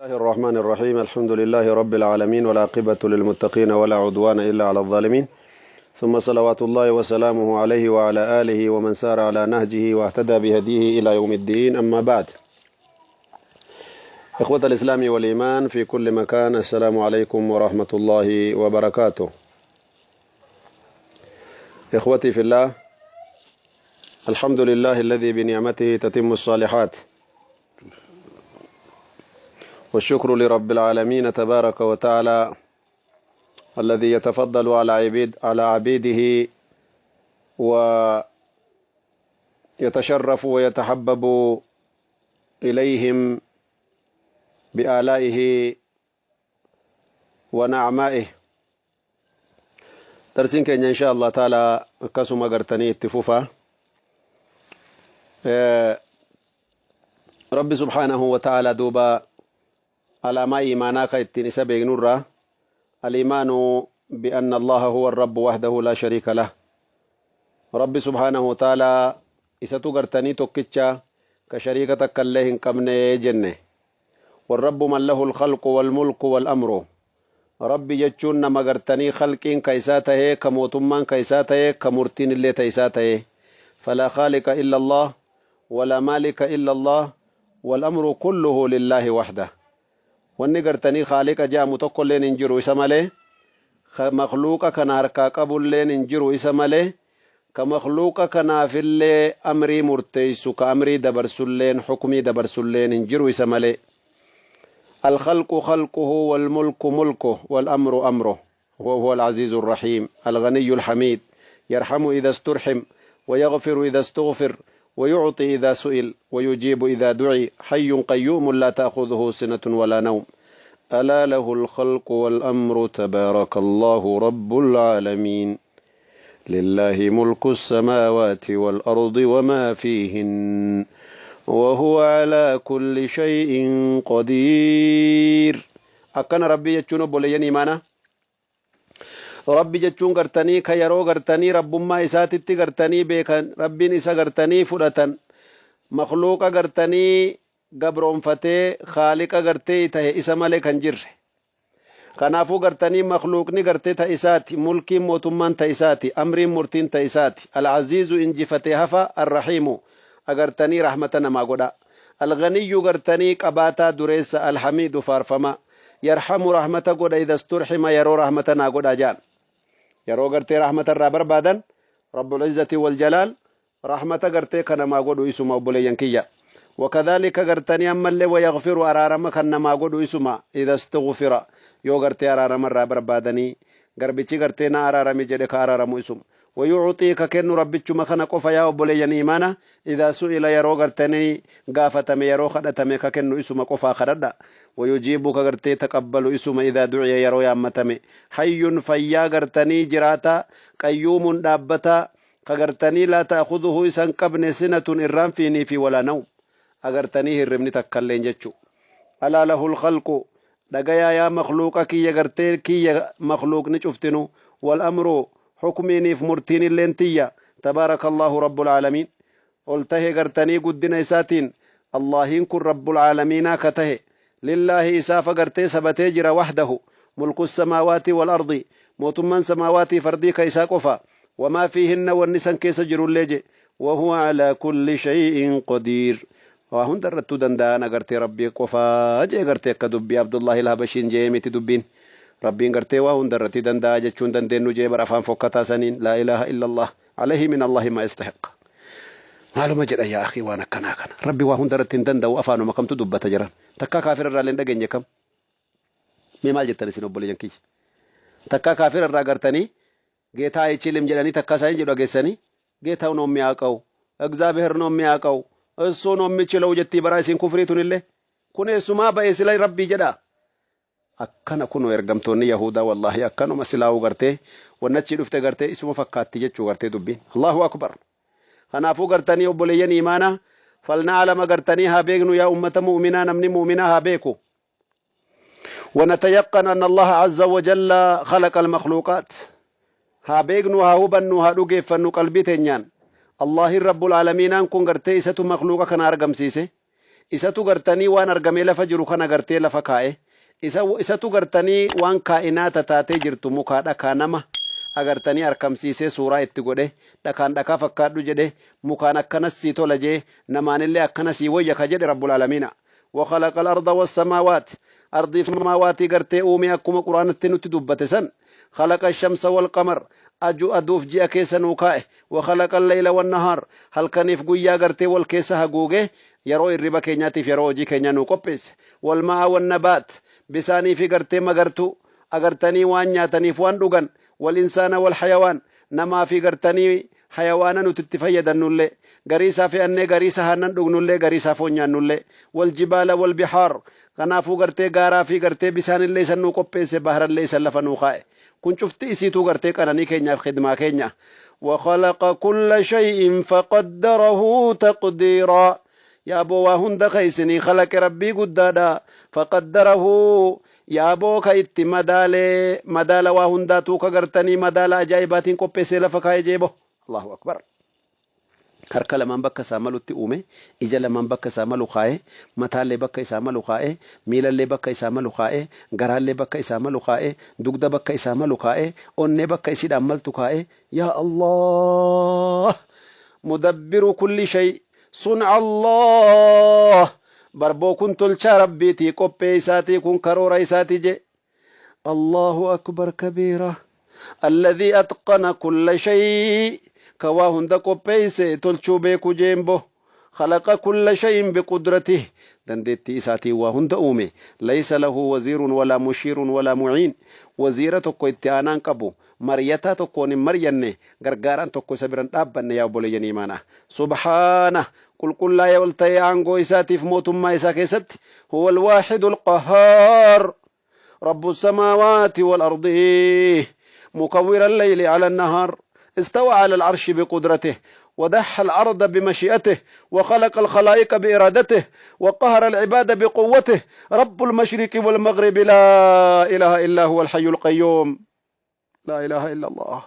الله الرحمن الرحيم الحمد لله رب العالمين والعاقبة للمتقين ولا عدوان إلا على الظالمين ثم صلوات الله وسلامه عليه وعلى آله ومن سار على نهجه واهتدى بهديه إلى يوم الدين أما بعد إخوة الإسلام والإيمان في كل مكان السلام عليكم ورحمة الله وبركاته إخوتي في الله الحمد لله الذي بنعمته تتم الصالحات والشكر لرب العالمين تبارك وتعالى الذي يتفضل على عبيده ويتشرف ويتحبب إليهم بآلائه ونعمائه. درسين كenya insha Allah taala akkasuma gartanii itti fufa. Rabbi subhaanahu wa ta'ala duuba alaamaa iimaanaa ka ittiin isa beeknurraa الإيمان بأن الله هو الرب وحده لا شريك له. رب سبحانه وتعالى إساتو غرتني توكيتشا كشريكة كالله قمني جنة. والرب من له الخلق والملك والأمر. رب جتشون نما غرتني خلقين كيساته كموتمان كيساته كمرتين اللي تيساته. فلا خالق إلا الله ولا مالك إلا الله والأمر كله لله وحده. Wanni gartanii khaaliqa jedhamu tokkolleen hin jiru isa malee, makhluuqa kana harkaa qabulleen hin jiru isa malee, ka makhluuqa kanaafillee amrii murteessu ka amrii dabarsulleen xukumii dabarsulleen hin jiru isa malee. الخلق خلقه والملك ملكه والأمر أمره وهو العزيز الرحيم الغني الحميد يرحم إذا استرحم ويغفر إذا استغفر ويعطي إذا سئل ويجيب إذا دعي حي قيوم لا تأخذه سنة ولا نوم ألا له الخلق والأمر تبارك الله رب العالمين لله ملك السماوات والأرض وما فيهن وهو على كل شيء قدير. أكن ربي يجون بوليين إيمانا Rabbi jechuun gartanii ka yeroo gartanii rabbummaa isaatitti gartanii beekan rabbiin isa gartanii fudhatan makhluuqa gartanii gabroonfatee khaaliqa gartee tahe isa malee kan jirre. Kanaafuu gartanii makhluuqni gartee ta isaati, mulkiin mootummaan ta isaati, amriin murtiin ta isaati. Alcaziizu injifatee hafa, arrahiimu agartanii rahmata namaa godha. Alganiyyu gartanii qabaataa dureessa, alhamiidu faarfama. Yarhamu rahmata godha idha isturhima yeroo rahmata naa godha jaan. Yeroo gartee rahmata irraa barbaadan rabbul izzati wal jalaal rahmata gartee kanamaa godhu isuma obboleeyyan kiyya. Wakadhalika gartanii ammallee wayaghfiru araarama kan namaa godhu isuma idha istughfira yoo gartee araarama irraa barbaadanii garbichi gartee na araarami jedhe ka araaramu isuma. ويعطي ككن ربك ما خنق فيا وبلي إيمانا إذا سئل يرو غرتني غافتم يرو خدتم ككن اسم قفا خددا ويجيب كغرتي تقبل اسم إذا دعي يرو يامتم حي فيا غرتني جراتا قيوم دابتا كغرتني لا تأخذه إسان قبن سنة إرام فيني في ولا نوم أغرتني هرمني تكلين جتشو ألا له الخلق دقيا يا مخلوق كي يغرتي كي مخلوق نشفتنو والأمر حكميني في مرتين اللينتية تبارك الله رب العالمين قلته غرتني قدنا إساتين الله كن رب العالمين كته لله إساف غرتي سبتي جرى وحده ملك السماوات والأرض موتمان سماوات فردي كيسا وما فيهن والنسان كيس جرو الليجي وهو على كل شيء قدير وهن درتو دندان غرتي ربي قفا جي غرتي كدبي عبد الله الهبشين جيمتي دبين Rabbiin gartee waa hundarratti danda'a jechuun dandeenyu jee bara afaan fokkataa saniin laa ilaaha illallah alayhi min Allahi ma yastahiq. Maaluma jedha yaa akhi waan akkanaa kana rabbi waa hundarratti hin danda'u afaanuma kamtu dubbata jiran takkaa kaafira irraa illee dhageenye kam mee maal jettan isin obboleeyyan kiyya takkaa kaafira irraa gartanii ጌታ አይችልም jedhanii takkaa isaanii jedhu dhageessanii ጌታው ነው የሚያውቀው እግዚአብሔር ነው የሚያውቀው እሱ ነው የሚችለው jetti bara isin kufriitun illee kun eessumaa ba'e sila rabbii jedha. Akkana kunoo ergamtoonni Yahudaa wallaahi akkanuma silaa'uu gartee wannachi dhufte gartee isuma fakkaatti jechuu gartee dubbiin Allahu akbar. Kanaafuu gartanii obboleeyyan iimaanaa falna'alama gartanii haa beeknu yaa ummata mu'minaa namni mu'minaa haa beeku. ونتيقن أن الله عز وجل خلق المخلوقات haa beeknu haa hubannu haa dhugeeffannu qalbii teenyaan Allahin rabbul aalamiinaan kun gartee isatu makhluuqa kana argamsiise. Isatu gartanii waan argamee lafa jiru kana gartee lafa kaa'e. Isatu gartanii waan kaa'inaata taatee jirtu mukaa dhakaa nama agartanii arkamsiisee suuraa itti godhe, dhakaan dhakaa fakkaadhu jedhe, mukaan akkanas sii tola jee, namaanillee akkana sii wayya ka jedhe Rabbul Aalamiina. Wakhalaqa al-arda was-samaawaat, ardiif samaawaatii gartee uumee akkuma Qur'aanatti nutti dubbate san. Khalaqa ash-shamsa wal-qamar, aju aduuf ji'a keessa nuu kaa'e. Wakhalaqa al-layla wan-nahaar, halkaniif guyyaa gartee wal keessa haguuge, yeroo hirriba keenyaatiif yeroo hojii keenyaa nuu qopheesse. Wal-maa'a wan-nabaat, bisaanii fi gartee magartuu, agartanii waan nyaataniif waan dhugan. Wal-insaana wal-hayawaan, namaa fi gartanii hayawaana nuti itti fayyadannullee, garii isaa fe'annee garii isaa aannan dhugnullee, garii isaa foon nyaannullee. Wal-jibaala wal-bihaar, kanaafuu gartee gaaraa fi gartee bisaanillee isan nuu qopheesse, baharallee isan lafa nuu kaa'e. Kun cufti isiituu gartee qananii keenyaaf khidmaa keenya. Wakhalaqa kulla shay'in faqaddarahu taqdiiraa, yaaboo waa hunda ka isinii khalaqe Rabbii guddaadha. Faqaddarahu, yaaboo ka itti madaalee, madaala waa hundaatuu ka gartanii madaala ajaa'ibaatiin qopheessee lafa kaa'e jeebo. Allahu akbar. Harka lamaan bakka isaa malutti uume, ija lamaan bakka isaa malu kaa'e, mataallee bakka isaa malu kaa'e, miilallee bakka isaa malu kaa'e, garaallee bakka isaa malu kaa'e, dugda bakka isaa malu kaa'e, onnee bakka isiidhaan maltu kaa'e. Yaa Allah, mudabbiru kulli shay, sun'a Allah, barboo kun tolchaa Rabbiitii, qophee isaatii, kun karoora isaatii je. Allahu akbar kabiira. Alladhii atqana kulla shay, ka waa hunda qopheeyse tolchuu beeku jeenbo. Khalaqa kulla shayin biqudratih, dandeettii isaatiin waa hunda uume. Laysa lahu waziirun walaa mushiirun walaa muciin, waziira tokko itti aanaan qabu, maryataa tokkoon hin maryanne, gargaaraan tokko isa biran dhaabbanne. Yaa obboleeyyan iimaanaa, subhaana, qulqullaa'ee ol ta'ee aangoo isaatiif mootummaa isaa keessatti. Huwa alwaaxidu alqahhaar, rabbu samaawaati wal ardi, mukawwira alleyli ala annahaar, استوى على العرش بقدرته، ودح الأرض بمشيئته، وخلق الخلائق بإرادته، وقهر العباد بقوته، رب المشرق والمغرب، لا إله إلا هو الحي القيوم، لا إله إلا الله.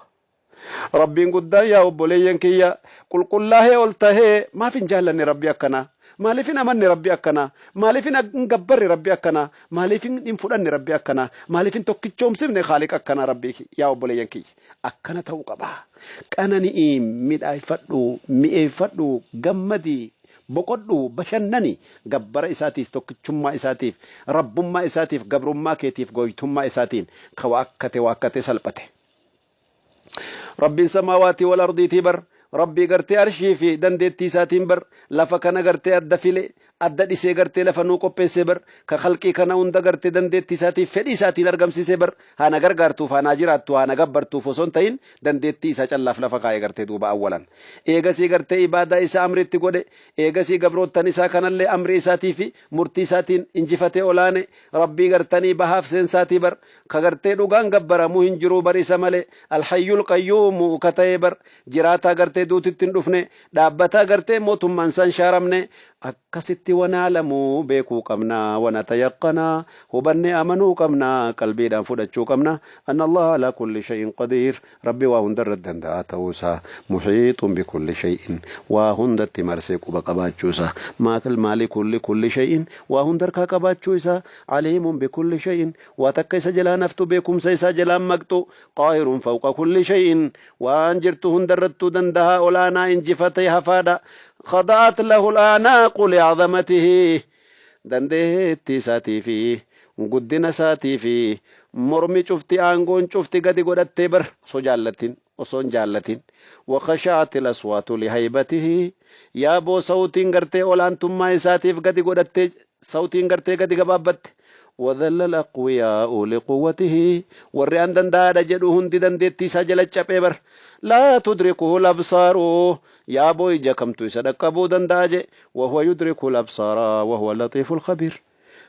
Rabbiin guddaa, yaa obboleeyyan kiyya, qulqullaahee ol tahee maaf hin jaallanne Rabbi akkanaa? Maaliif hin amanne Rabbi akkanaa? Maaliif hin gabbarre Rabbi akkanaa? Maaliif hin fudhanne Rabbi akkanaa? Maaliif hin tokkichoomsifne Khaaliq akkanaa Rabbii? Yaa obboleeyyan kiyya, akkana ta'uu qaba. Qanani'ii midhaayfadhu, mi'eeffadhu, gammadii, boqodhu, bashannani gabbara isaatiif, tokkichummaa isaatiif, rabbummaa isaatiif, gabrummaa keetiif, goytummaa isaatiin ka waakkate waakkate salphate. Rabbiin samaawaatii wal ardiitii bar, Rabbii gartee arshii fi dandeettii isaatiin bar lafa kana gartee adda file, adda dhisee gartee lafa nuu qopheessee bar, ka khalqii kana hunda gartee dandeettii isaatiif fedhii isaatiin argamsiisee bar, haana gargaartuuf, haanaa jiraattu, haana gabbartuuf osoo hin ta'in dandeettii isaa callaaf lafa kaa'e gartee duuba awwalan. Eegasii gartee ibaadaa isaa amriitti godhe. Eegasii gabroottan isaa kanallee amrii isaatii fi murtii isaatiin injifatee olaane. Rabbii gartanii bahaaf seensaatii bar, ka gartee dhugaan gabbaramuu hin jiruu bar isa malee, alhayyul qayyuumu ka ta'ee bar, jiraataa gartee duutitti hin dhufne, dhaabbataa gartee mootummaan isaan shaaramne. Akkasitti wanaalamuu beekuu qabna, wanatayaqqanaa hubannee amanuu qabna, qalbiidhaan fudhachuu qabna. Anna Allaha alaa kulli shay'in qadiir, Rabbi waa hunda irratti danda'aa ta'uu isaa, muhiixun bikulli shay'in, waa hundatti marsee quba qabaachuu isaa, maakal maaliku likulli shay'in, waa hunda harkaa qabaachuu isaa, aliimun bikulli shay'in, waa takka isa jalaa naftu beekumsa isaa jalaan maqxu, qaahirun fawqa kulli shay'in, waan jirtu hunda irrattuu dandahaa olaanaa injifatee hafaadha. Khada'at lahu al-a'naaqu li'azamatihi, dandeettii isaatii fi guddina isaatii fi mormi cufti, aangoon cufti gadi godhattee bar, osoo jaallatin osoo hin jaallatin. Wakhasha'at al-aswaatu lihaybatihi, yaaboo sawtiin gartee olaantummaa isaatiif gadi godhattee, sawtiin gartee gadi gabaabbatte. Wadhalla al-aqwiyaa'u liquwwatihi, warri an danda'aadha jedhu hundi dandeettii isaa jala caphee bar. Laa tudrikuhu al-absaaru, yaaboo ija kamtu isa dhaqqabuu danda'a je. Wahuwa yudriku al-absaara wahuwa al-latiifu al-khabiir,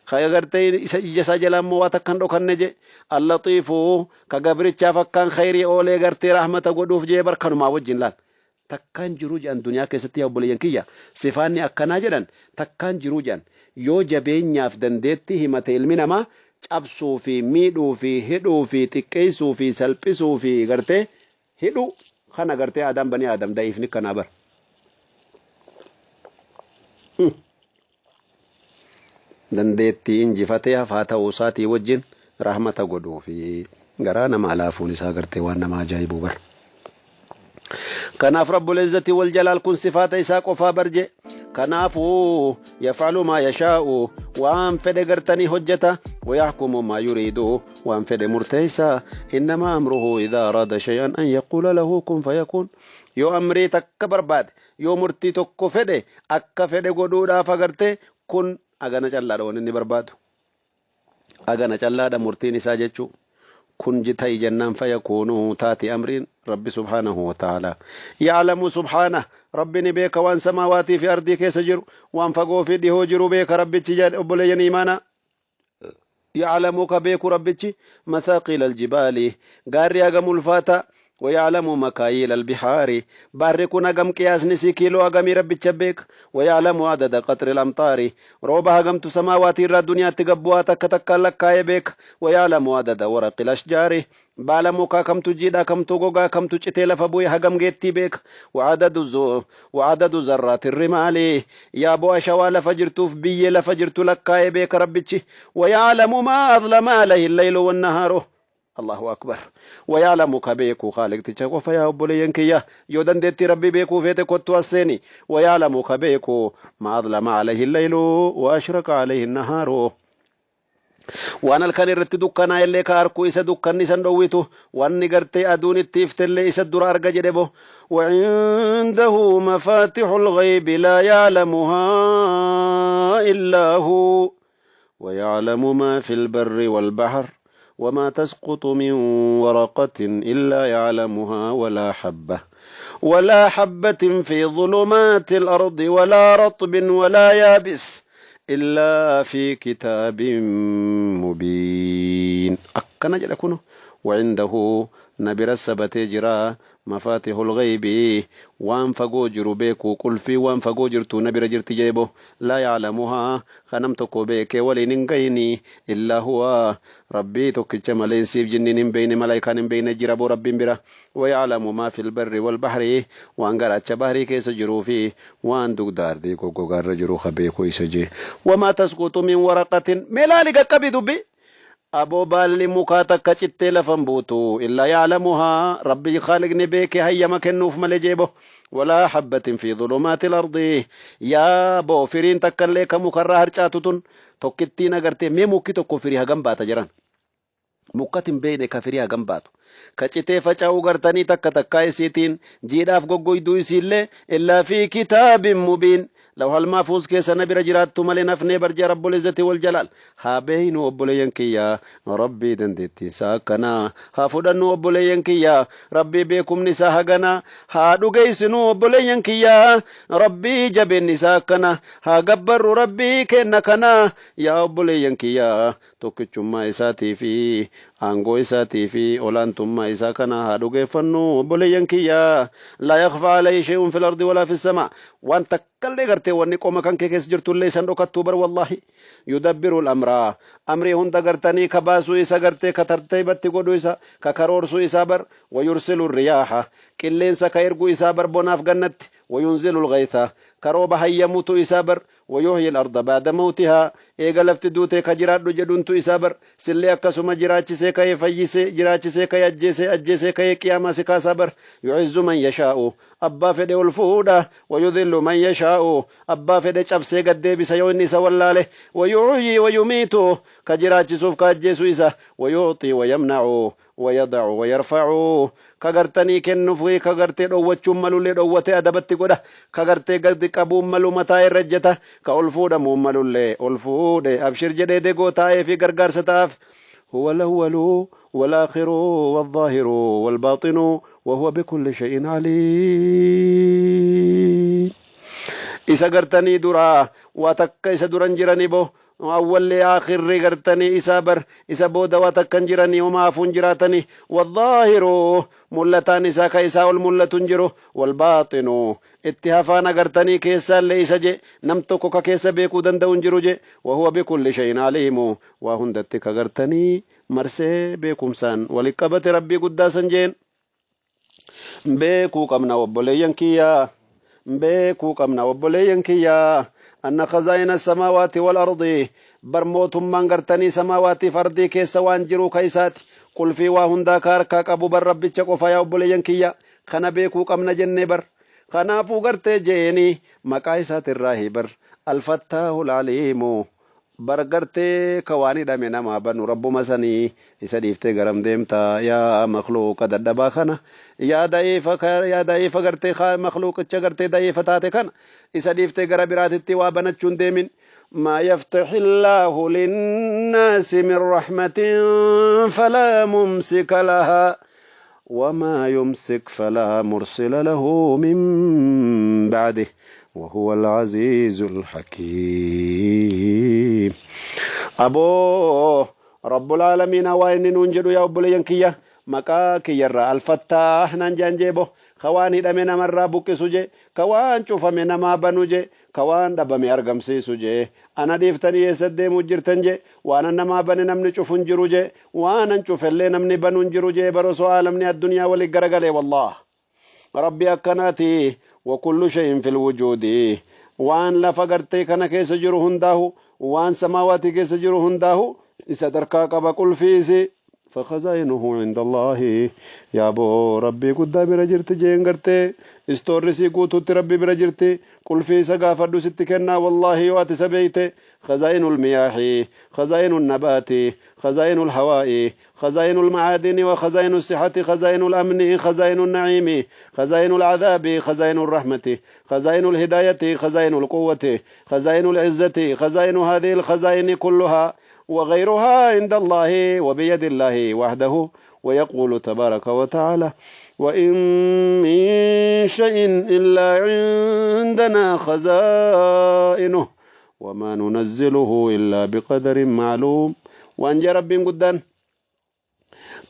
ka gartee isa ija isaa jala ammoo waa takka hin dhokanne je. Al-latiifu, ka gabrichaaf akkaan khayrii oolee gartee rahmata godhuuf jee bar. Kanumaa wajjin laal, takkaan jiruu jedhan duniyaa keessatti, yaa obboleeyyan kiyya, sifaanni akkanaa jedhan takkaan jiruu jedhan. Yoo jabeenyaaf dandeetti himate ilmi namaa cabsuu fi miidhuu fi hidhuu fi xiqqeessuu fi salphisuu fi gartee hidhuu kana gartee aadaan banii aadam da'iifni kanaa bar. Dandeettii injifatee hafaa ta'uu isaatii wajjin rahmata godhuu fi garaa namaa laafuun isaa gartee waan nama ajaa'ibuu bar. Kanaaf Rabbul Izzati wal Jalaal kun sifaata isaa qofaa barje. Kanaafuu yaf'alu maa yashaa'u, waan fedhe gartanii hojjeta, wayahkumu maa yuriidu, waan fedhe murteessa. Innamaa amruhu idhaa araada shay'an an yaquula lahu kun fayakuun. Yoo amrii takka barbaade, yoo murtii tokko fedhe, akka fedhe godhuudhaaf agartee kun agana callaadha waan inni barbaadu. Agana callaadha murtiin isaa jechuu. Kun ta'i jennaan fayakuunu taati amriin Rabbi subhaanahu wa ta'ala. Ya'lamu subhaanah, Rabbi ni beeka waan samaawaatii fi ardii keessa jiru, waan fagoo fi dhihoo jiru beeka Rabbichi jedhe obboleeyyan iimaanaa. Ya'lamu ka beeku Rabbichi masaaqiila aljibaali, gaarri hagam ulfaata, ويعلم مكاييل البحار، بحر كن هغم قياس نسي كيلو هغمي ربيتش بيك. ويعلم عدد قطر الأمطار، روبا هغم سماوات الرا الدنيا تقبوا تك تك لكاي بيك. ويعلم عدد ورق الأشجار، baala mukaa kamtu jiidha kamtu gogaa kamtu citee lafa bu'e hagam geettii beeka. Wa'adadu zarraati rimaali, yaaboo ashawaa lafa jirtuuf biyyee lafa jirtu lakkaa'ee beeka Rabbichi. Waya'lamu maa adlama alayhi llaylu wannahaaru. Allahu akbar. Waya'lamu ka beeku Khaaliqticha qofa. Yaa obboleeyyan kiyya, yoo dandeettii Rabbii beekuu feete kottu as seeni. Waya'lamu ka beeku maa adlama alayhi llaylu wa ashraqa alayhi nahaaru, waan halkan irratti dukkanaa illee ka arkuu isa, dukkanni isan dhowwitu, wanni gartee aduun itti iftellee isa dura arga jedhe bo. وعنده مفاتح الغيب لا يعلمها إلا هو ويعلم ما في البر والبحر وما تسقط من ورقة إلا يعلمها ولا حبة في ظلمات الأرض ولا رطب ولا يابس إلا في كتاب مبين. أكنا جل وعنده نبر السبت جرا مفاتيح الغيب، waan fagoo jiru beekuu, qulfii waan fagoo jirtu na bira jirti jeebo. لا يعلمها, kanam tokko beekee waliin hin gayini, إلا هو, Rabbii tokkicha malee insiif jinniin hin beeyne, malaayikaan hin beeyne jira boo Rabbiin bira. ويعلم ما في البر والبحر, waan garaacha bahrii keessa jiruu fi waan dugda ardii goggogaarra jiru ka beekuu isa jee. وما تسقط من ورقة, meelaali qaqqabi dubbi aboo, baalli mukaa takka cittee lafan buutu, إلا يعلمها, Rabbi Khaaliqni beeke hayyama kennuuf malee jeebo. ولا حبة في ظلمات الأرض, yaa boo firiin takka illee ka mukarraa harcaatu tun tokkittiin agartee, mee mukki tokko firii hagam baata jiran, mukkat hin beekne ka firii hagam baatu ka citee faca'uu gartanii takka takkaa isiitiin jiidhaaf goggoyduu isiillee, إلا في كتاب مبين, lawhal mahfuuz keessa na bira jiraattu malee nafnee barjaa Rabbul Izzati wal Jalaal. Haa beeynu obboleeyyan kiyya, Rabbii dandeettiin isaa akkanaa haa fudhannu. Obboleeyyan kiyya, Rabbii beekumni isaa haganaa haa dhugeessinu. Obboleeyyan kiyya, Rabbii jabeenni isaa akkana haa gabbarru Rabbii kenna kana. Yaa obboleeyyan kiyya, tokkichummaa isaatii fi aangoo isaatii fi olaantummaa isaa kana haa dhugeeffannu. Obboleeyyan kiyya, لا يخفى عليه شيء في الأرض ولا في السماء, waan takkallee gartee wanni qoma kan kee keessa jirtullee isan dhokattuu bar wallaahi. يدبر الأمر, amrii hunda gartanii ka baasuu isa, gartee ka tartiibatti godhu isa, ka karoorsuu isaa bar. ويرسل الرياح, qilleensa ka ergu isaa bar bonaaf gannatti. وينزل الغيث, ka rooba hayyamutu isaa bar. ويحيي الأرض بعد موتها, eega lafti duute ka jiraadhu jedhuntu isaa bar. Sillee akkasuma jiraachisee ka'ee fayyisee, jiraachisee ka'ee ajjeesee, ajjeesee ka'ee qiyaamaa si kaasaa bar. يعز من يشاء, abbaa fedhe ol fuudha. ويذل من يشاء, abbaa fedhe cabsee gaddeebisa yoo inni isa wallaale. ويحيي ويميت, ka jiraachisuuf ka ajjeesu isa. ويعطي ويمنع ويضع ويرفع, ka gartanii kennuuf ka gartee dhowwachuun malullee dhowwate adabatti godha, ka gartee gadi qabuun malu mataa irra ejjeta, ka ol fuudhamuun malullee ol fuudhe abshir jedhee degoo taa'ee fi gargaarsa ta'aaf. هو الأول والآخر والظاهر والباطن وهو بكل شيء عليم. Isa gartanii duraa waa takka isa duran jirani bo, awwallee aakhirri gartanii isaa bar, isa booda waa takkan jiranii homaa hafuun jiraatanii. والظاهر, mul'ataan isaa ka isaa ol mul'atu hin jiru. والباطن, itti hafaan agartanii keessaallee isa je, nam tokko ka keessa beekuu danda'u hin jiru je. وهو بكل شيء عليم, waa hundatti ka gartanii marsee beekumsaan walit qabate Rabbii guddaa san jeen beekuu qabna. Obboleeyyan kiyyaa, beekuu qabna obboleeyyan kiyyaa. Anna khazaa'ina samaawaati wal ardi, bar mootummaan gartanii samaawaatiif ardii keessa waan jiru ka isaati. Qulfii waa hundaa ka harkaa qabu bar Rabbicha qofa. Yaa obboleeyyan kiyya, kana beekuu qabna jennee bar. Kanaafuu gartee jeeni maqaa isaatirraahi bar Alfattaahul Aliimu, bar gartee ka waan hidhame namaa banu Rabbuma sanii. Isa dhiiftee garam deemta yaa makhluuqa dadhabaa kana? Yaa da'iifa, yaa da'iifa, gartee makhluuqicha gartee da'iifa taate kana, isa dhiiftee gara biraatitti waa banachuun deemin. ما يفتح الله للناس من رحمة فلا ممسك لها وما يمسك فلا مرسل له من بعده وهو العزيز الحكيم. أبو رب العالمين وإن ننجد يا أبو kiyya, maqaa kiyyarraa Alfattaah nan jaan jeebo, ka waan hidhame namarraa buqqisu je, ka waan cufame namaa banu je, ka waan dhabame argamsiisu je. Ana dhiiftanii eessa deemuu jirtan je? Waan namaa bane namni cufu hin jiru je, waan an cufellee namni banu hin jiru je. Barosoo aalamni addunyaa walit garagalee, wallah, Rabbi akkanaati. وكل شيء في الوجود, waan lafa gartee kana keessa jiru hundaahu, waan samaawaati keessa jiru hundaahu isa tarkaa qaba qulfiisi. فخزائنه عند الله, yaa boo, Rabbii guddaa bira jirti jeen. Gartee istoorri sii guututti Rabbi bira jirti. Qulfii isa gaafadhu, sitti kennaa, wallaahi, yoo ati isa beeyte. خزائن المياه، خزائن النبات، خزائن الهواء، خزائن المعادن وخزائن الصحة، خزائن الأمن، خزائن النعيم، خزائن العذاب، خزائن الرحمة، خزائن الهداية، خزائن القوة، خزائن العزة، خزائن هذه الخزائن كلها وغيرها عند الله وبيد الله وحده. ويقول تبارك وتعالى: وإن من شيء إلا عندنا خزائنه وما ننزله إلا بقدر معلوم. Waan jee Rabbiin guddaan,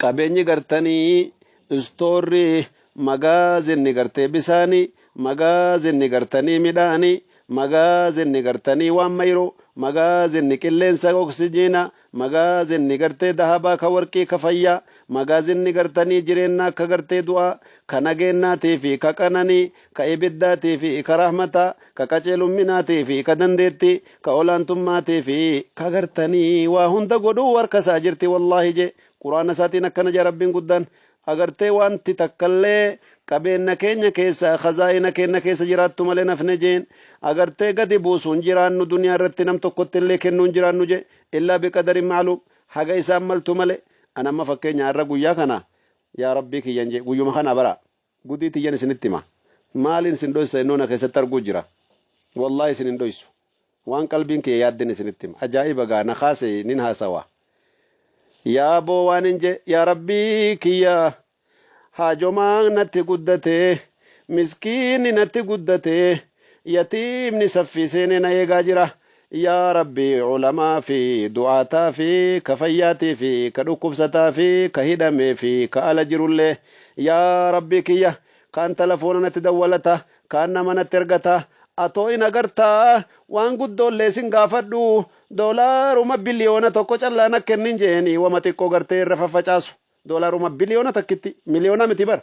qabeenyi gartanii istoorri magaazinni gartee bisaanii, magaazinni gartanii midhaanii, magaazinni gartanii waan mayru, magaazinni qilleensa oksijiina, magaazinni gartee dahabaa ka warqii ka fayyaa, magaazinni gartanii jireenya akka gartee du'aa, ka nageennaatii fi ka qananii, ka ibiddaatii fi ka rahmataa, ka qaceelumminaatii fi ka dandeettii, ka olaantummaatii fi ka gartanii waa hunda godhuu harka isaa jirti, wallaahi je. Quraana isaatiin akkana jee Rabbiin guddaan. Agartee, wanti takkallee qabeenya keenya keessa, khazaa'ina keenya keessa jiraattu malee nafne jeen. Agartee, gadi buusuun jiraannu duniyaa irratti nam tokkotti illee kennuun jiraannu je, إلا بقدر معلوم, haga isaan maltu malee. Anamma fakkeenya har'a guyyaa kana, yaa Rabbii kiyyan je, guyyuma kana bara gudii tiyyan isinitti hima. Maaliin isin dhoysa? Innoona keessatti arguu jira, wallaahi, isin hin dhoysu. Waan qalbiin kiyya yaaddin isinitti hima. Ajaa'iba gaa na kaase nin haasawa. Yaa boo, waan hin je, yaa Rabbii kiyya, haajomaan natti guddate, miskiinni natti guddate, yatiimni saffiseen na eegaa jira. Yaa Rabbi, culamaa fi du'aataa fi ka fayyaatii fi ka dhukkubsataa fi ka hidhamee fi ka ala jirullee, yaa Rabbii kiyya, kaan telefoona natti dawwalata, kaan nama natti ergata, atoo in agartaa. Waan guddoollee sin gaafadhu, doolaaruma 1 biliyoona callaa na kennin jeeni. Wama xiqqoo gartee irra faffacaasu, doolaaruma biliyoona takkitti, miliyoona miti bar,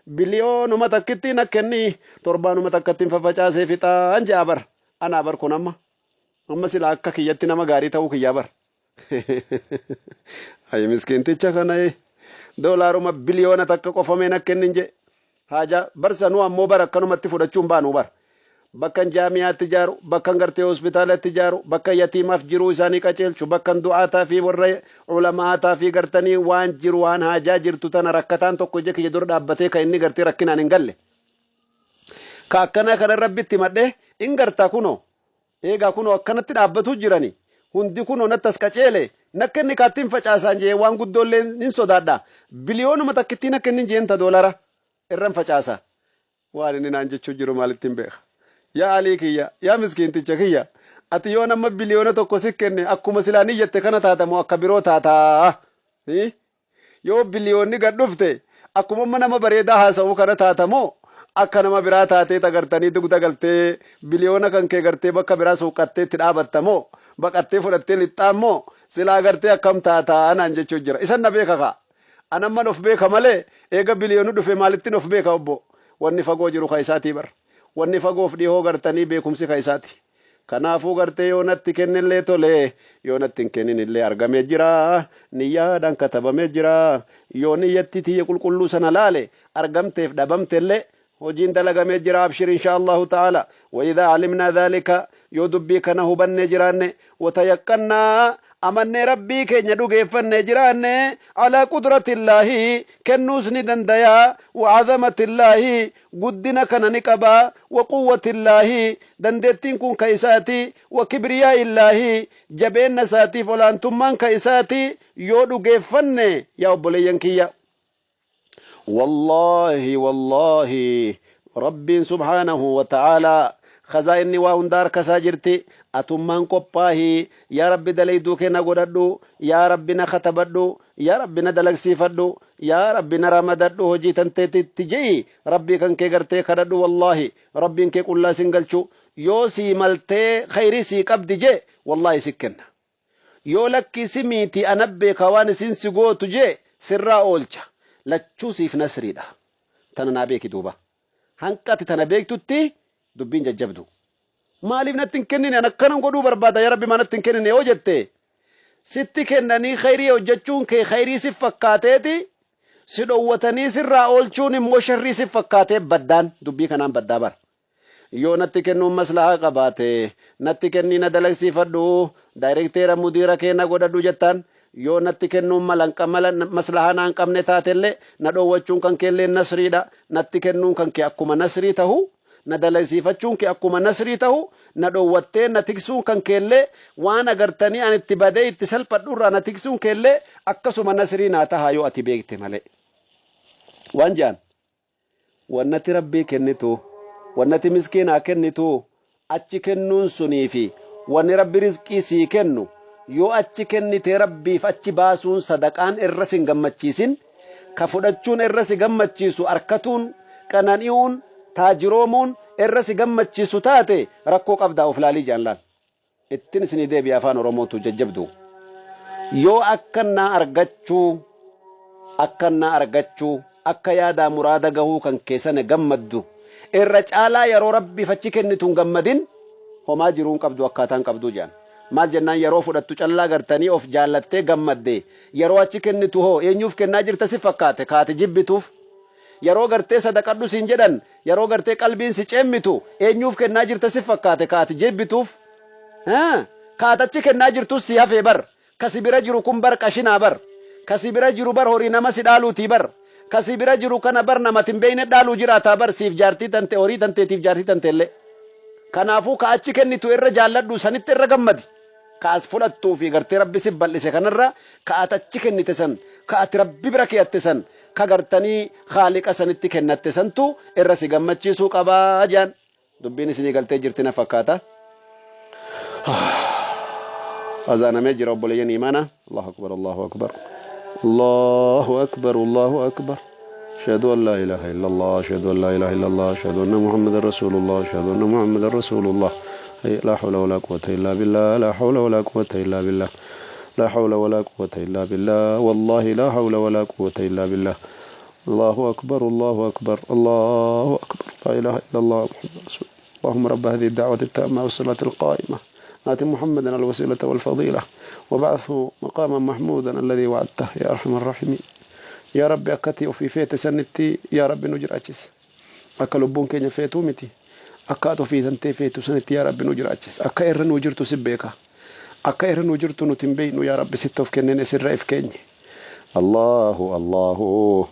biliyoonuma takkitti na kenni, torbaanuma takkattiin faffacaasee fixaan je'a bar. Anaa bar kun amma sila akka kiyyatti nama gaarii ta'uu kiyyaa bar. Ay, miskiinticha kana, doolaaruma 1 biliyoona qofamee na kennin je. Haja barsanuu ammoo bar akkanumatti fudhachuun baanuu bar. Bakkan jaamiyaatti ijaaru, bakkan gartee hospitaalatti ijaaru, bakka yatiimaaf jiruu isaanii qaceelchu, bakkan du'aataa fi warra ulamaataa fi gartanii waan jiru, waan haajaa jirtu tana, rakkataan tokko ija kiyya dura dhaabbatee kan inni gartee rakkinaan hin galle. Ka akkana kana Rabbitti madhee in gartaa. Kunoo eegaa, kunoo akkanatti dhaabbatu jirani hundi, kunoo natti as qaceele, nakka inni kaattiin facaasaan jee. Waan guddoollee nin sodaadha, biliyoonuma takkittiin akka inni jeenta doolara irran facaasa. Waan inni naan jechuu jiru maalittiin beeka? Yaa Alii kiyya, yaa miskiinticha kiyya, ati yoo nama 1 biliyoona si kenne, akkuma silaa niyyatte kana taatamoo akka biroo taataa? Yoo biliyoonni gad dhufte, akkuma amma nama bareedaa haasa'uu kana taatamoo akka nama biraa taatee tagartanii dugda galtee biliyoona kan kee gartee bakka biraa suuqqattee itti dhaabattamoo baqattee fudhattee lixxaammoo silaa gartee akkam taataa naan jechuu jira. Isan na beeka kaa. Anamman of beeka malee, eega biliyoonni dhufe maalittiin of beeka, obbo? Wanni fagoo jiru ka isaatii bar. Wanni fagoof dhihoo gartanii beekumsi ka isaati. Kanaafuu gartee yoo natti kennellee tole, yoo natti hin kenninillee argamee jira, niyyaadhaan katabamee jira. Yoo niyyatti tiyya qulqulluu sana laale, argamteef dhabamtellee hojiin dalagamee jira. Abshir, insha Allahu ta'ala. Wa alimnaa dhaalika, yoo dubbii kana hubannee jiraanne, watayaqqannaa, amannee Rabbii keenya dhugeeffannee jiraanne, alaa qudratillaahi, kennuus ni dandayaa, wa azamatillaahi, guddina kana ni qabaa, wa quwwatillaahi, dandeettiin kun ka isaati, wa kibriyaa'illaahi, jabeenna isaatiif olaantummaan ka isaati yoo dhugeeffanne, yaa obboleeyyan kiyya, wallaahi wallaahi, Rabbiin subhaanahu wa ta'aalaa khazaa'inni waa hunda harka isaa jirti. Atummaan qophaahi, yaa Rabbi, dalayduu kee na godhadhu, yaa Rabbi, na katabadhu, yaa Rabbi, na dalagsiifadhu, yaa Rabbi, na ramadadhu hojii tanteetitti je'i. Rabbii kan kee gartee kadhadhu. Wallaahi Rabbiin kee qullaa sin galchu. Yoo sii maltee khayrii sii qabdi jee, wallaahi si kenna. Yoo lakkii si miiti, ana beeka waan isin si gootu jee, sirraa oolcha. Lachuu siif nasriidha. Tana naa beeki. Duuba hanqati tana beektutti dubbiin jajjabdu. Maaliif natti hin kennine, an akkanan godhuu barbaada, yaa Rabbi, maa natti hin kennine yoo jette, sitti kennanii khayrii hojjechuun kee khayrii si fakkaateeti, si dhowwatanii sirraa oolchuun immoo sharrii si fakkaatee baddaan dubbii kanaan baddaa bara. Yoo natti kennuun maslahaa qabaate, natti kennii na dalagsiifadhu, daayirekteera mudiira kee na godhadhu jettaan. Yoo natti kennuun mala maslahaa naan qabne taatellee, na dhoowwachuun kan keellee nasriidha. Natti kennuun kan kee akkuma nasrii tahu, na dalagsiifachuun kee akkuma nasrii tahu, na dhoowwattee na tiksuun kan keellee, waan agartanii ani itti badee itti salphadhu irraa na tiksuun keellee akkasuma nasrii naa tahaa, yoo ati beekte malee. Waan jedhan, wannati Rabbii kennitu, wannati miskiinaa kennitu, achi kennuun sunii fi wanni Rabbi rizqii sii kennu, yoo achi kennitee Rabbiif achi baasuun sadaqaan irra sin gammachiisin, ka fudhachuun irra si gammachiisu, arkatuun, qanani'uun, taajiroomuun irra si gammachiisu taate, rakkoo qabdaa, of laalii jedhan. Laal, ittin isinii deebi'a afaan Oromootu jajjabdu. Yoo akkannaa argachuu, akkannaa argachuu, akka yaadaa muraada gahuu kan keessana gammaddu irra caalaa, yeroo Rabbiif achi kennitu hin gammadin, homaa jiruu hin qabdu, akkaataan qabduu jedhan. Maal jennaan, yeroo fudhattu callaa gartanii of jaallattee gammadde, yeroo achi kennitu hoo eenyuuf kennaa jirta si fakkaate? Kaati jibbituuf. Yeroo gartee sadaqadhu siin jedhan, yeroo gartee qalbiin si ceemmitu, eenyuuf kennaa jirta si fakkaate? Kaati jibbituuf. Kaati achi kennaa jirtus si hafee bar. Kasi bira jiru kun bar qashinaa bar. Kasi bira jiru bar horii nama si dhaaluutii bar. Kasi bira jiru kana bar namati hin beekne dhaaluu jiraataa bar, siif jaartii tante, horii tanteetiif jaartii tanteellee. Kanaafuu ka achi kennitu irra jaalladhu, sanitti irra gammadi. Ka as fudhattuu fi gartee Rabbi si bal'ise kanarra, ka ati achi kennite san, ka ati Rabbi bira keeyatte san, ka gartanii Khaaliqa sanitti kennatte santu irra si gammachiisuu qabaa jedhan. Dubbiin isinii galtee jirti na fakkaata. Azaanamee jira, obboleeyyan imaana. Allahu akbar, Allahu akbar, Allahu akbar, Allahu akbar. أشهد أن لا إله إلا الله، أشهد أن لا إله إلا الله، أشهد أن محمدا رسول الله، أشهد أن محمدا رسول الله. لا حول ولا قوة إلا بالله، لا حول ولا قوة إلا بالله، لا حول ولا قوة إلا بالله، والله لا حول ولا قوة إلا بالله. الله أكبر، الله أكبر، الله أكبر، لا إله إلا الله محمد رسول. اللهم رب هذه الدعوة التامة والصلاة القائمة، آت محمدا الوسيلة والفضيلة وابعثه مقاما محمودا الذي وعدته يا أرحم الراحمين. Yaa Rabbi, akkati ofii feete sanitti, yaa Rabbi, nu jiraachis. Akka lubbuun keenya feetuu miti, akka ati ofii tantee feetu sanitti, yaa Rabbi, nu jiraachis. Akka irra nu jirtu si beeka, akka irra nu jirtu nuti hin beeknu. Yaa Rabbi, sitti of kennine, sirra if keenye. Allahu Allahu,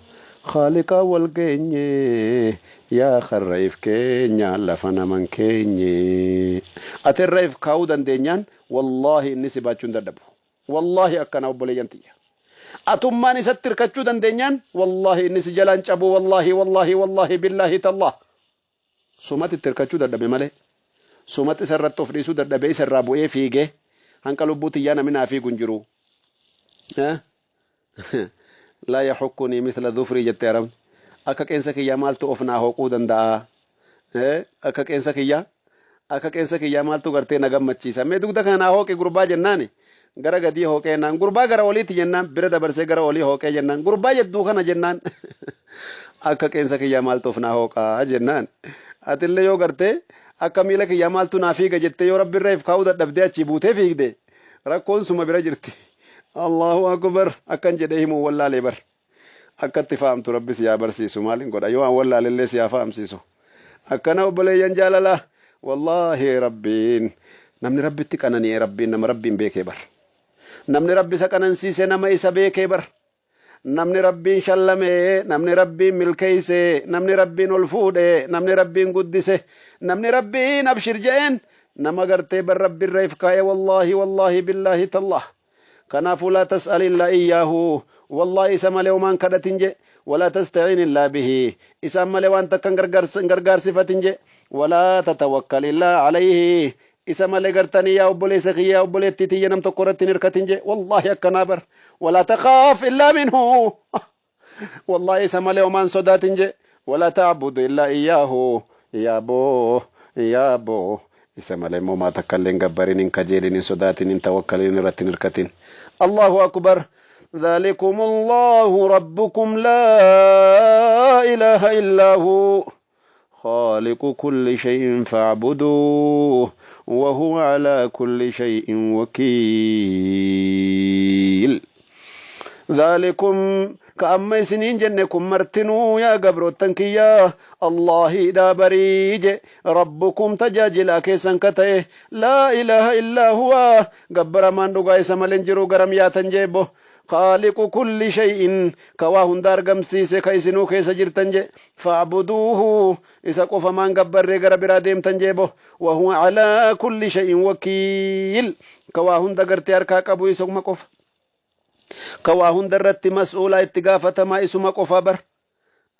Khaaliqa wal geenye, yaa karra if keenya lafa naman keenye. Ati irra if kaa'uu dandeenyaan, wallaahi inni si baachuu hin dadhabu. Wallaahi akkana, obboleeyyan tiyya. Atummaan isatti hirkachuu dandeenyaan, wallaahi inni si jalaan cabu. Wallaahi, wallaahi, wallaahi, billaahi tallah. Sumatti itti hirkachuu dadhabe malee, sumatti isa irratti of dhiisuu dadhabee isa irraa bu'ee fiigee, hanqa lubbuu tiyyaa namni naa fiigu hin jiru. Laa yaxukkunii mithla dhufrii jette Arabni. Akka qeensa kiyyaa maaltu of naa hooquu danda'a? Akka qeensa kiyyaa, akka qeensa kiyyaa maaltu gartee na gammachiisa? Mee dugda kana naa hooqi gurbaa jennaani, gara gadii hooqee jennaan, gurbaa gara oliitti jennaan, bira dabarsee gara olii hooqee jennaan, gurbaa jedduu kana jennaan, akka qeensa kiyyaa maaltu of naa hooqaa jennaan. Atillee yoo gartee Akka miila kiyyaa maaltu naa fiiga jettee yoo Rabbi irra if kaa'uu dadhabdee achii buutee fiigde rakkoon suma bira jirti. Allahu akbar akkan jedhee himuu wallaalee bar. Akka itti fahamtu Rabbi si haa barsiisu maalin godha yoo an wallaalellee si haa fahamsiisu. Akkana obboleeyyan jaalalaa wallaahi Rabbiin namni Rabbitti qanani'e Rabbiin nama Rabbiin beekee bar. Namni Rabbi isa qanansiise nama isa beekee bar. Namni Rabbiin shallame, namni Rabbiin milkeeyse, namni Rabbiin ol fuudhe, namni Rabbiin guddise, namni Rabbiin abshir je'een nama gartee bar Rabbi irra if kaa'e wallaahi wallaahi billaahi tallah. Kanaafuu laa tas'al illaa iyyaahu wallaahi isa malee homaan kadhatin je walaa tasta'iin illaa bihi isaan malee waan takka hin gargaarsifatin je walaa tatawakkal illaa alayhi Isa malee gartanii yaa obboleessa kiyya yaa obboleettii tiyya nam tokko irratti hin hirkatin jee wallaahi akkanaa bar walaa takhaaf illaa minhu wallaahi isa malee homaan sodaatin jee walaa ta'budu illaa iyyaahu yaa boo yaa boo isa malee immoo maa takka illee hin gabbarin hin kajeelin hin sodaatin hin tawakkalin irratti hin hirkatin Allahu akbar ذلكم الله ربكم لا إله إلا هو خالق كل شيء فاعبدوه وهو على كل شيء وكيل ذلكم كأما سنين جنكم مرتنو يا قبر التنكية الله دا بريج ربكم تجاجل كيسن كته لا إله إلا هو قبر من رقاي سمالين جرو قرم يا تنجيبه Khaaliqu kulli shay'in ka waa hunda argamsiise ka isinuu keessa jirtan je fa'buduuhu isa qofa maan gabbarree gara biraa deemtan jee bo wa huwa alaa kulli shay'in wakiil ka waa hunda gartee harkaa qabu isuma qofa ka waa hunda irratti mas'uulaa itti gaafatamaa isuma qofa bar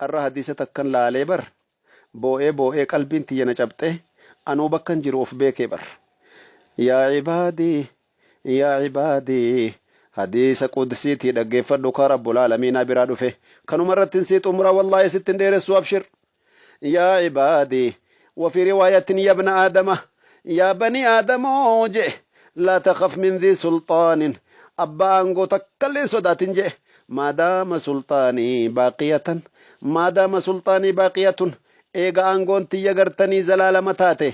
arra hadiisa takkan laalee bar boo'ee boo'ee qalbiin tiyya na cabxee anuu bakkan jiru of beekee bar yaa ibaadii Yaa ibaadii hadiisa qudsiitii dhaggeeffadhu kaa rabbul aalamiinaa biraa dhufe kanuma irrattin sii xumura wallaahi sitti hin dheeressu abshir yaa ibaadii وفي رواية يا ابن آدم يا بني آدم جئ لا تخف من ذي سلطان أبا أنغو تكلي صدات جئ ما دام سلطاني باقية ما دام سلطاني باقية إيغا أنغون تيغرتني زلالة تاتي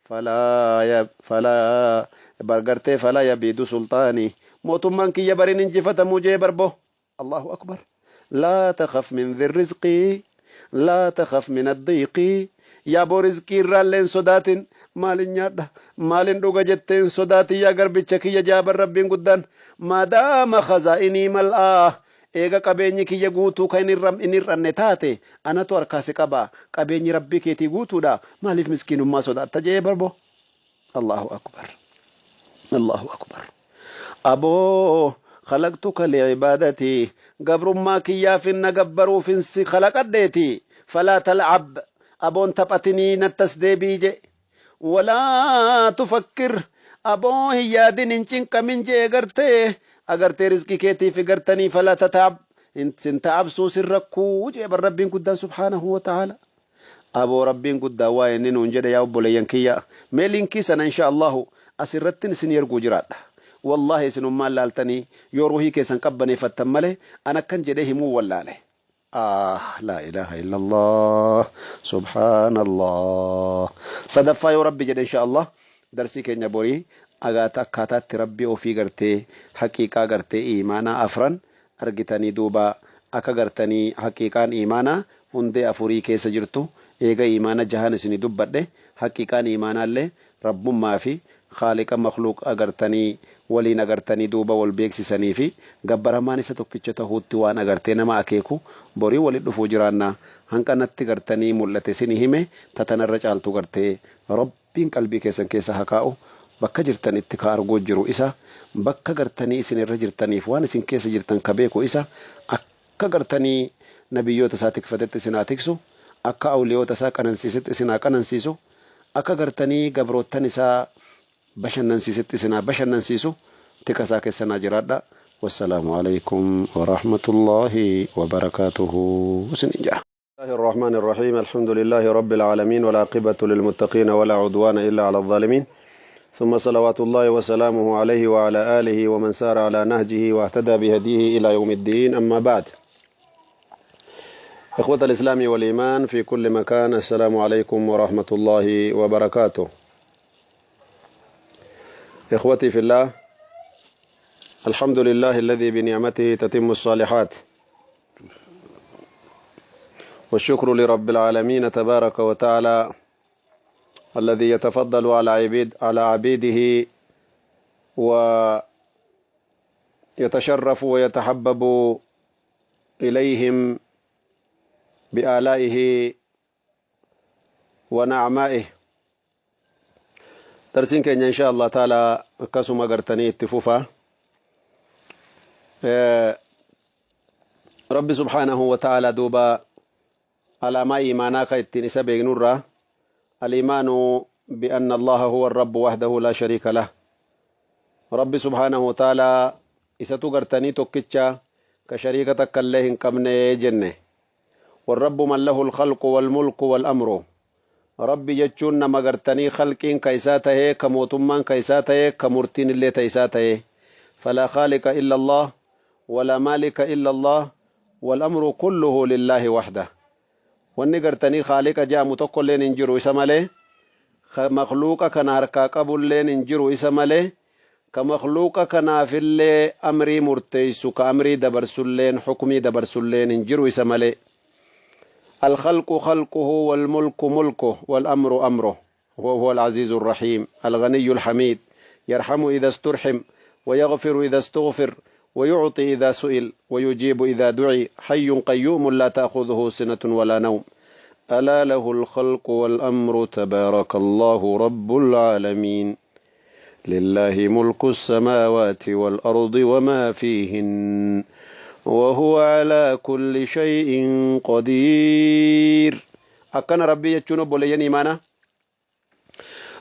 falaa falaa bar gartee falaa yabiidu sulxaanii mootummaan kiyya barin injifatamuu jee barbo allahu akbar laa takhaf min dhi rizqii laa takhaf min addiiqii yaa boo rizqii irraallee hin sodaatin maalin nyaadha maalin dhuga jettee hin sodaatin yaa garbicha kiyya jaaban rabbiin guddaan maadaama khazaa'inii mal'aa Eega qabeenyi kiyya guutuu ka hin hir'anne taate, anatu harkaa si qaba, qabeenyi Rabbii keetii guutuudha, maaliif miskiinummaa sodaatta je'ee barbo. Allahu akbar. Allahu akbar. Aboo khalaqtuka li'ibaadatii gabrummaa kiyyaafin na gabbaruufin si khalaqadheeti falaa tal'ab aboon taphatinii nattas deebi'i je'e. Walaa tufakkir aboo hin yaadin hin cinqamin jee gartee agartee rizqii keetiif gartanii falaa tataab sin ta'absuu sin rakkuu jee bar rabbiin guddaan subhaanahu wa ta'aala. Aboo rabbiin guddaa waa inni nuun jedhe yaa obboleeyyan kiyya mee linkii sana insha Allahu asirrattin isin erguu jiraadha. Wallaahi isinummaan laaltanii yoo ruhii keessan qabbaneeffattan malee an akkan jedhee himuu wallaale. Ah laa ilaaha illallah subhaanallah sadaffaa yoo rabbi jedhe insha Allah darsii keenya borii agaata akkaataatti rabbi ofii gartee haqiiqaa gartee iimaanaa afran argitanii duuba akka gartanii haqiiqaan iimaanaa hundee afurii keessa jirtu eega iimaana jahan isinii dubbadhe haqiiqaan iimaanaallee rabbummaa fi Khaaliqa makhluuq agartanii waliin agartanii duuba wal beeksisanii fi gabbaramaan isa tokkicha tahuutti waan agartee nama akeeku borii wali dhufuu jiraanna hanqa natti gartanii mul'ate sini hime ta tanarra caaltu gartee Rabbiin qalbii keessan keessa haa kaa'u bakka jirtanitti ka arguu jiru isa bakka gartanii isin irra jirtaniif waan isin keessa jirtan ka beeku isa akka gartanii nabiyyoota isaa tikfatetti isin haa tiksu akka awliyoota isaa qanansiisetti isin haa qanansiisu Akka gartanii gabroottan isaa bashannansiisetti isin haa bashannansiisu tika isaa keessa naa jiraadha. Wassalaamu alaikum warahmatullaahi wabarakaatuhu isiniin jedha. الله الرحمن الرحيم الحمد لله رب العالمين والعاقبة للمتقين ولا عدوان إلا على الظالمين ثم صلوات الله وسلامه عليه وعلى آله ومن سار على نهجه واهتدى بهديه إلى يوم الدين أما بعد. إخوة الإسلام والإيمان في كل مكان، السلام عليكم ورحمة الله وبركاته. إخوتي في الله، الحمد لله الذي بنعمته تتم الصالحات، والشكر لرب العالمين تبارك وتعالى الذي يتفضل على عبيده ويتشرف ويتحبب إليهم بآلائه ونعمائه. Darsiin keenya insha Allah taala akkasuma gartanii itti fufa. Rabbi subhaanahu wa ta'ala duuba alaamaa iimaanaa ka ittiin isa beeknurraa الإيمان بأن الله هو الرب وحده لا شريك له. ربي سبحانه وتعالى isatu gartanii tokkicha ka shariika takka illee hin qabne jenne. والرب من له الخلق والملك والأمر. Rabbi jechuun nama gartanii khalqiin ka isaa tahee, ka mootummaan ka isaa tahee, ka murtiin illee ta isaa tahee. فلا خالق إلا الله ولا مالك إلا الله والأمر كله لله وحده. Wanni gartanii khaaliqa jedhamu tokko illeen hin jiru isa malee, makhluuqa kana harkaa qabulleen hin jiru isa malee, ka makhluuqa kanaafillee amrii murteeysu, ka amrii dabarsulleen, xukumii dabarsulleen hin jiru isa malee. الخلق خلقه والملك ملكه والأمر أمره، وهو العزيز الرحيم الغني الحميد، يرحم إذا استرحم ويغفر إذا استغفر ويعطي إذا سئل ويجيب إذا دعي، حي قيوم لا تأخذه سنة ولا نوم، ألا له الخلق والأمر، تبارك الله رب العالمين. لله ملك السماوات والأرض وما فيهن وهو على كل شيء قدير. Akkana Rabbii jechuun, obboleeyyan imaana,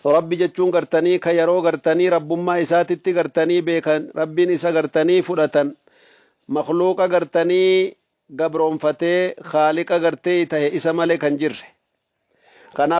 Rabbi jechuun gartanii ka yeroo gartanii rabbummaa isaatitti gartanii beekan, Rabbiin isa gartanii fudhatan, makhluuqa gartanii gabroonfatee khaaliqa gartee tahe isa malee kan jirre. Kanaaf